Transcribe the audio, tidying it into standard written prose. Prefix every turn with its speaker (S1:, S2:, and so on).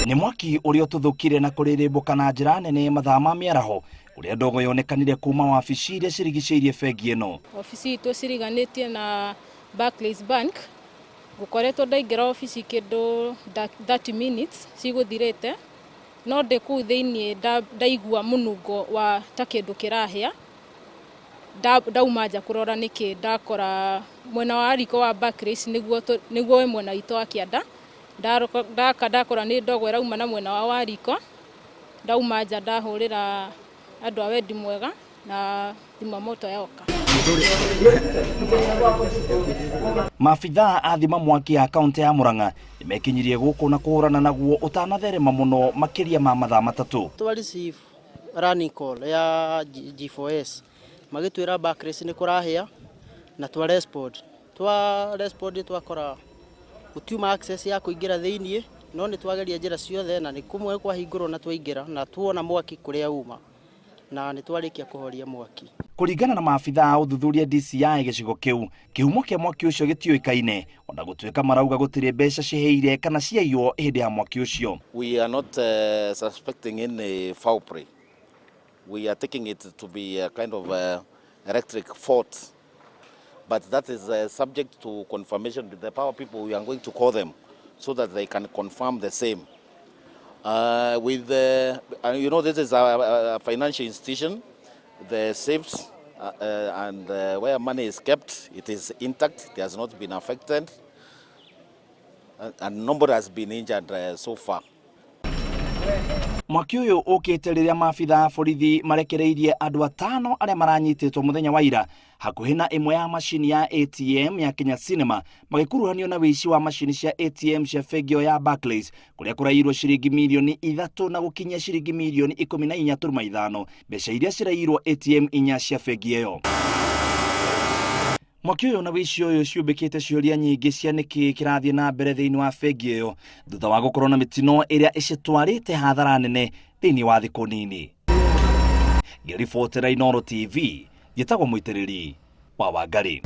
S1: Nĩ mwaki ũrĩa ũtuthũkire na kũrĩrĩmbũka na njĩra nene mathaa ma mĩaraho kũrĩa ndogo yonekanire kuma wabici iria cirigicĩirie bengi ĩno.
S2: Obici itũ ciriganĩtie na Barclays Bank. Ngũkoretwo ndaingĩra obici kĩndũ 30 minutes cigũthirĩte, no ndĩ kũu thĩiniĩ ndaigua mũnungo wa ta kĩndũ kĩrahĩa. Ndauma nja kũrora nĩkĩ ndakora mwena wa riko wa Barclays nĩguo wĩ mwena witũ wa kĩanda. Ndaka ndakora nĩ ndogo ĩrauma na mwena wao wa riko. Ndauma nja ndahũrĩra andũ a wendi mwega na zimamoto yoka.
S1: Maabithaa a thima mwaki a kaunti ya Murang'a nĩmekinyirie gũkũ na kũhũrana naguo ũtanatherema mũno makĩria ma mathaa matatũ.
S3: Twa receive running call ya G4S magĩtwĩra Barclays nĩ kũrahĩa na twa respond. Twa respond twakora gũtiuma access ya kũingĩra thĩiniĩ no nĩ twageria njĩra ciothe na nĩ kũmwe kwahingũrwo na twaingĩra na tuona mwaki kũrĩa uma na nĩ twarĩkia kũhoria mwaki.
S1: Kũringana na maabithaa a ũthuthuria DCI gĩcigo kĩu, kĩhumo kĩa mwaki ũcio gĩtiũĩkaine ona gũtuĩka marauga gũtirĩ mbeca cihĩire kana ciaiywo hĩndĩ ya mwaki ũcio.
S4: We are not suspecting any foul play. We are taking it to be a kind of electric fault. But that is subject to confirmation with the power people. We are going to call them so that they can confirm the same. This is a financial institution. The safes and where money is kept, it is intact. It has not been affected. And nobody has been injured so far.
S1: Mwaki ũyũ ũkĩte rĩrĩa maabithaa a borithi marekereirie andũ atano arĩa maranyitĩtwo mũthenya wa ira hakuhĩ na ĩmwe ya macini ya ATM ya Kenya Cinema magĩkuruhanio na wĩici wa macini cia ATM cia bengi ĩyo ya Barclays kũrĩa kũraiyirwo ciringi mirioni 3 na gũkinyia ciringi mirioni 14.5 mbeca iria ciraiyirwo ATM inya cia bengi ĩyo. Mwaki ũyũ na wĩici ũyũ ciũmbĩkĩte ciũria nyingĩ cia nĩkĩ kĩrathiĩ na mbere thĩinĩ wa bengi ĩyo thutha wa gũkorwo na mĩtino ĩrĩa ĩcitwarĩte hathara nene thĩinĩ wa thikũ nini. Ngĩribotera Inooro TV, njĩtagwo Mũitĩrĩri wa Wangarĩ.